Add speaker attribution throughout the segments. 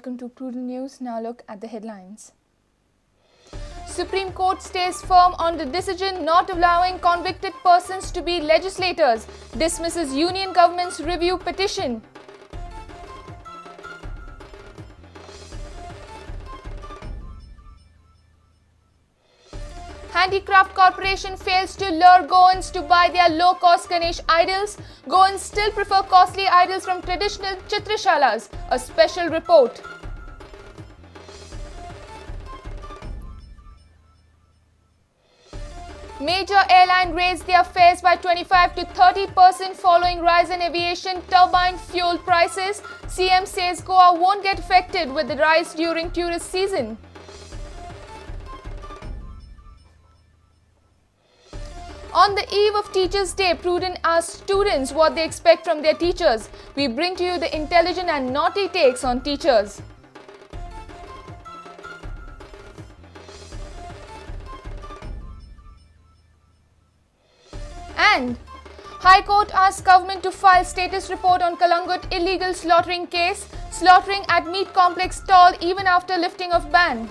Speaker 1: Welcome to Prudent News. Now look at the headlines. Supreme Court stays firm on the decision not allowing convicted persons to be legislators. Dismisses Union Government's review petition. Handicraft Corporation fails to lure Goans to buy their low-cost Ganesh idols. Goans still prefer costly idols from traditional chitrashalas. A special report. Major airline raised their fares by 25 to 30% following rise in aviation turbine fuel prices. CM says Goa won't get affected with the rise during tourist season. On the eve of Teachers' Day, Prudent asks students what they expect from their teachers. We bring to you the intelligent and naughty takes on teachers. And High Court asks government to file status report on Calangute illegal slaughtering case. Slaughtering at meat complex stall even after lifting of ban.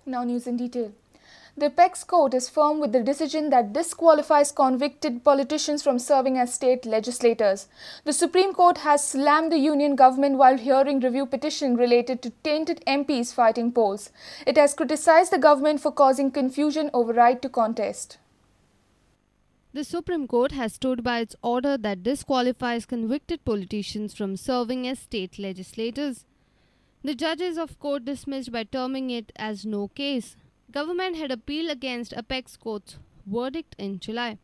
Speaker 1: Now news in detail. The Apex Court is firm with the decision that disqualifies convicted politicians from serving as state legislators. The Supreme Court has slammed the union government while hearing review petition related to tainted MPs fighting polls. It has criticized the government for causing confusion over right to contest.
Speaker 2: The Supreme Court has stood by its order that disqualifies convicted politicians from serving as state legislators. The judges of court dismissed by terming it as no case. Government had appealed against Apex Court's verdict in July.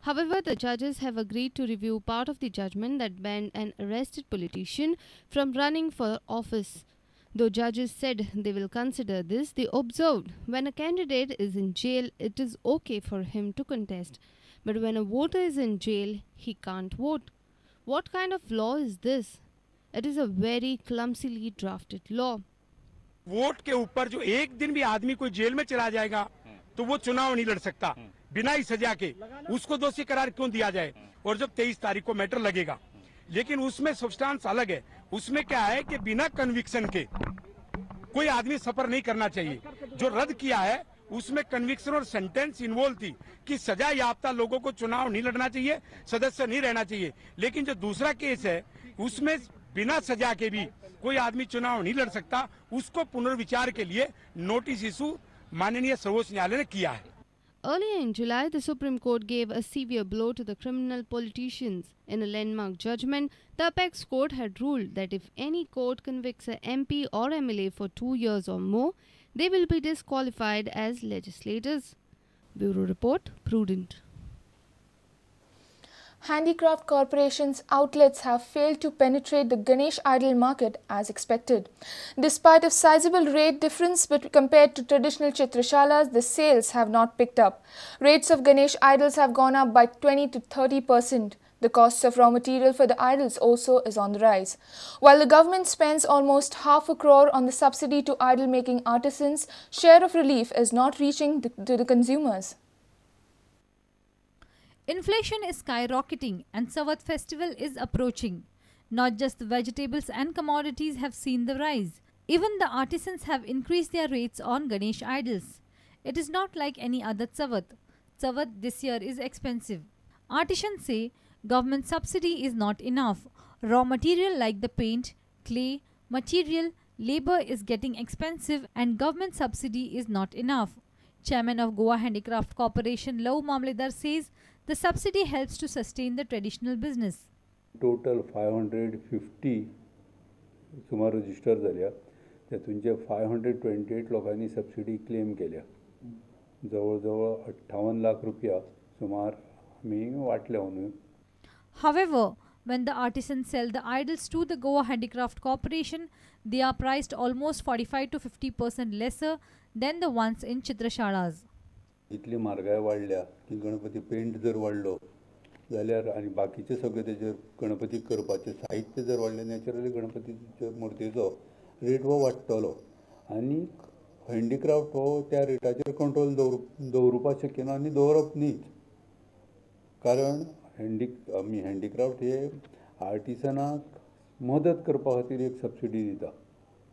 Speaker 2: However, the judges have agreed to review part of the judgment that banned an arrested politician from running for office. Though judges said they will consider this, they observed when a candidate is in jail, it is okay for him to contest. But when a voter is in jail, he can't vote. What kind of law is this? It is a very clumsily drafted law.
Speaker 3: Vote K ऊपर जो एक दिन भी आदमी कोई gel में चला जाएगा तो वो चुनाव नहीं लड़ सकता बिना ही सजा के, उसको दोषी करार क्यों दिया जाए? और जब 23 तारीख को मैटर लगेगा, लेकिन उसमें सब्सटेंस अलग है। उसमें क्या है कि बिना कन्विक्शन के कोई आदमी सफर नहीं करना चाहिए। जो रद्द किया है उसमें कन्विक्शन और सेंटेंस इन्वॉल्व थी कि सजा याफ्ता लोगों को चुनाव नहीं लड़ना चाहिए, सदस्य नहीं रहना चाहिए। लेकिन जो दूसरा केस है उसमें बिना सजा के भी कोई आदमी चुनाव नहीं लड़ सकता, उसको पुनर्विचार के लिए नोटिस इशू माननीय सर्वोच्च न्यायालय ने किया है।
Speaker 2: Earlier in July, the Supreme Court gave a severe blow to the criminal politicians. In a landmark judgment, the Apex Court had ruled that if any court convicts a MP or MLA for 2 years or more, they will be disqualified as legislators. Bureau Report, Prudent.
Speaker 1: Handicraft Corporation's outlets have failed to penetrate the Ganesh idol market as expected. Despite a sizable rate difference compared to traditional chitrashalas, the sales have not picked up. Rates of Ganesh idols have gone up by 20 to 30%. The cost of raw material for the idols also is on the rise. While the government spends almost 0.5 crore on the subsidy to idol-making artisans, share of relief is not reaching to the consumers.
Speaker 4: Inflation is skyrocketing and Savat festival is approaching. Not just the vegetables and commodities have seen the rise. Even the artisans have increased their rates on Ganesh idols. It is not like any other Savat. Savat this year is expensive. Artisans say government subsidy is not enough. Raw material like the paint, clay, material, labor is getting expensive and government subsidy is not enough. Chairman of Goa Handicraft Corporation, Lau Mamledar, says the subsidy helps to sustain the traditional business.
Speaker 5: Total 550 सुमार register जाल्या, तातूंचे 528 लोकांनी subsidy claim केल्या. जवळ जवळ 58 लाख रुपया सुमार आमी वांटल्या अंदू.
Speaker 4: However, when the artisans sell the idols to the Goa Handicraft Corporation, they are priced almost 45 to 50% lesser than the ones in chitrashalas.
Speaker 5: जितली म्हारगाय वाडल्या की गणपती पेंट जर वाडलो जाल्यार आनी बाकीचे सगळे तेजेर गणपती करपाचें साहित्य जर वाडलें, नॅचरली गणपतीच्या मुर्तीचो रेट हो वाडटलो. आनी हँडीक्राफ्ट हो त्या रेटाचेर कंट्रोल दवरुपाक शक्य ना आनी दवरप न्हीच, कारण आमी हँडीक्राफ्ट हे आर्टिसनाक मदत करपा खातीर एक सबसिडी दिता,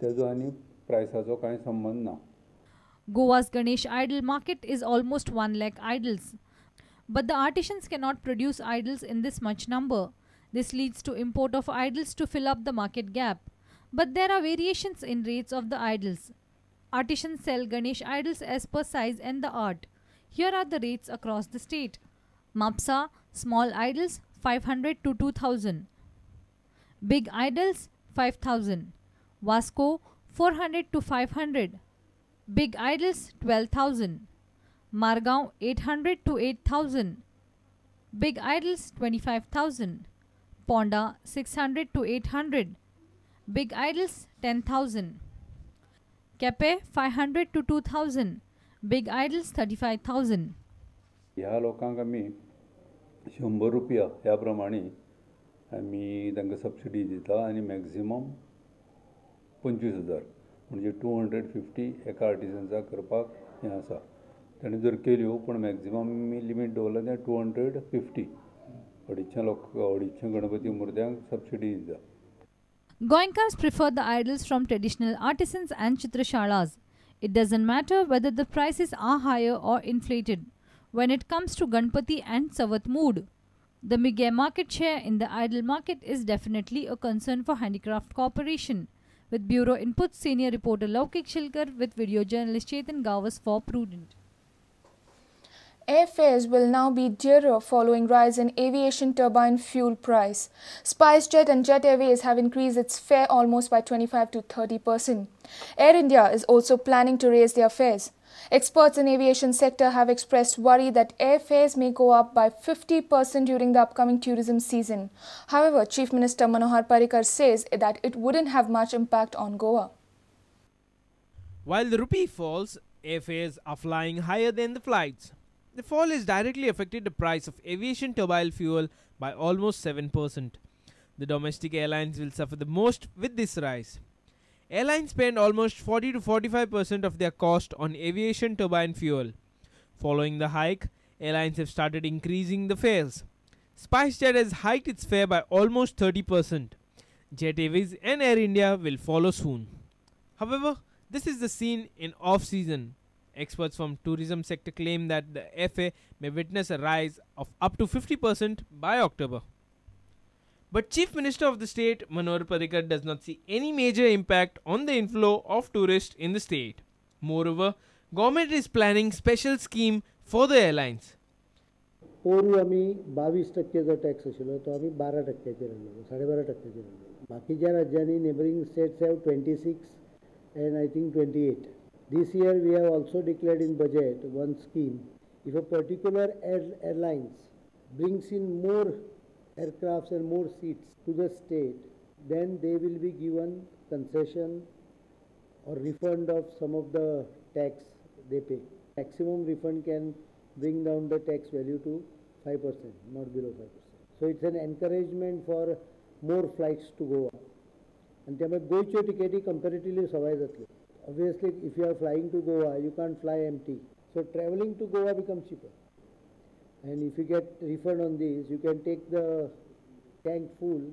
Speaker 5: तेजो आनी प्रायसाचो कांय संबंद ना.
Speaker 4: Goa's Ganesh idol market is almost 1 lakh idols. But the artisans cannot produce idols in this much number. This leads to import of idols to fill up the market gap. But there are variations in rates of the idols. Artisans sell Ganesh idols as per size and the art. Here are the rates across the state. Mapsa, small idols 500 to 2000. Big idols 5000. Vasco 400 to 500. Big idols 12,000. Margao 800 to 8,000. Big idols 25,000. Ponda 600 to 800. Big idols 10,000. Kepe 500 to 2,000. Big idols 35,000.
Speaker 5: ह्या लोकांक आमी 100 रुपया ह्या प्रमाणे आमी तांकां subsidy दिता आनी मॅक्झिमम 25,000 म्हणजे 250 एका आर्टिसन्साक करपाक हें आसा. ताणें जर केल्यो पूण मॅक्झिमम आमी लिमीट दवरला तें 250 250 लोक 250 गणपती मुर्त्यांक सबसिडी दिता.
Speaker 4: Goenkars prefer the idols from traditional artisans and chitrashalas. It doesn't matter whether the prices are higher or inflated when it comes to Ganpati and Chavath mood. The meager market share in the idol market is definitely a concern for Handicraft Corporation. With Bureau Input, Senior Reporter Laukik Shilkar with video journalist Chetan Gawas for Prudent.
Speaker 1: Airfares will now be dearer following rise in aviation turbine fuel price. SpiceJet and Jet Airways have increased its fare almost by 25 to 30%. Air India is also planning to raise their fares. Experts in aviation sector have expressed worry that airfares may go up by 50% during the upcoming tourism season. However, Chief Minister Manohar Parrikar says that it wouldn't have much impact on Goa.
Speaker 6: While the rupee falls, airfares are flying higher than the flights. The fall has directly affected the price of aviation turbine fuel by almost 7%. The domestic airlines will suffer the most with this rise. Airlines spend almost 40 to 45% of their cost on aviation turbine fuel. Following the hike, airlines have started increasing the fares. SpiceJet has hiked its fare by almost 30%. Jet Airways and Air India will follow soon. However, this is the scene in off-season. Experts from tourism sector claim that the airfare may witness a rise of up to 50% by October. But Chief Minister of the state, Manohar Parrikar, does not see any major impact on the inflow of tourists in the state. Moreover, government is planning special scheme for the airlines.
Speaker 7: पोरू आमी 22% जो tax आशिल्लो तो आमी 12% हाडलो, 12.5% हाडलो. बाकीच्या राज्यांनी neighbouring states have 26 and I think 28. This year we have also declared in budget one scheme. If a particular airlines brings in more aircrafts and more seats to the state, then they will be given concession or refund of some of the tax they pay. Maximum refund can bring down the tax value to 5%, not below 5%. So it's an encouragement for more flights to Goa. And त्यामुळे गोयच्यो टिकेटी comparatively सवाय जातल्यो. Obviously, if you are flying to Goa, you can't fly empty. So traveling to Goa becomes cheaper. And if you get refund on this, you can take the tank full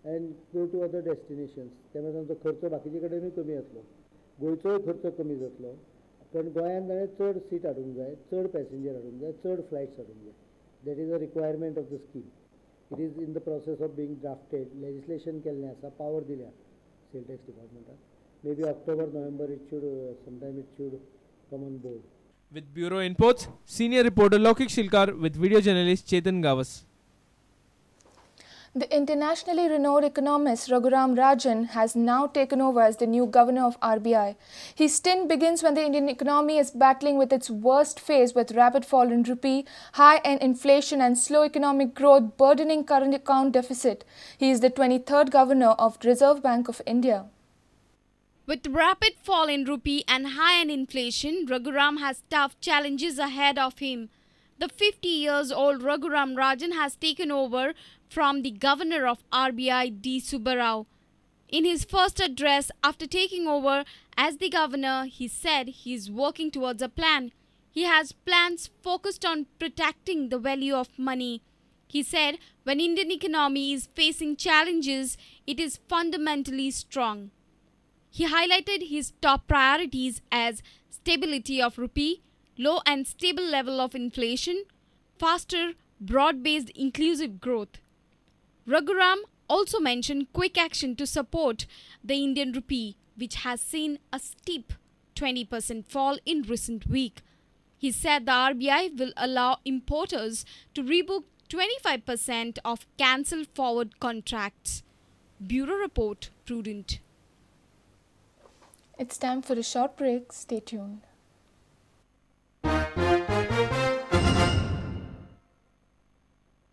Speaker 7: and go to other destinations. त्यामुळे तांचो खर्च बाकीचे कडेनूय कमी जातलो, गोंयचोय खर्च कमी जातलो. पण गोंयांत जाल्यार चड सीट हाडूंक जाय, चड पॅसेंजर हाडूंक जाय, चड फ्लायट्स हाडूंक जाय. That is a requirement of the scheme. It is in the process of being drafted. Legislation केल्लें आसा, पावर दिल्या सेल टॅक्स डिपार्टमेंटाक. Maybe October, November it should, sometime it should come on board.
Speaker 6: With Bureau Inputs, Senior Reporter Laukik Shilkar with video journalist Chetan Gawas.
Speaker 1: The internationally renowned economist Raghuram Rajan has now taken over as the new governor of RBI. His stint begins when the Indian economy is battling with its worst phase with rapid fall in rupee, high-end inflation and slow economic growth burdening current account deficit. He is the 23rd governor of Reserve Bank of India.
Speaker 2: With rapid fall in rupee and high-end inflation, Raghuram has tough challenges ahead of him. The 50-year-old Raghuram Rajan has taken over from the governor of RBI, D. Subbarao. In his first address after taking over as the governor, he said he is working towards a plan. He has plans focused on protecting the value of money. He said when Indian economy is facing challenges, it is fundamentally strong. He highlighted his top priorities as stability of rupee, low and stable level of inflation, faster, broad-based inclusive growth. Raghuram also mentioned quick action to support the Indian rupee, which has seen a steep 20% fall in recent week. He said the RBI will allow importers to rebook 25% of cancelled forward contracts. Bureau Report, Prudent.
Speaker 1: It's time for a short break. Stay tuned.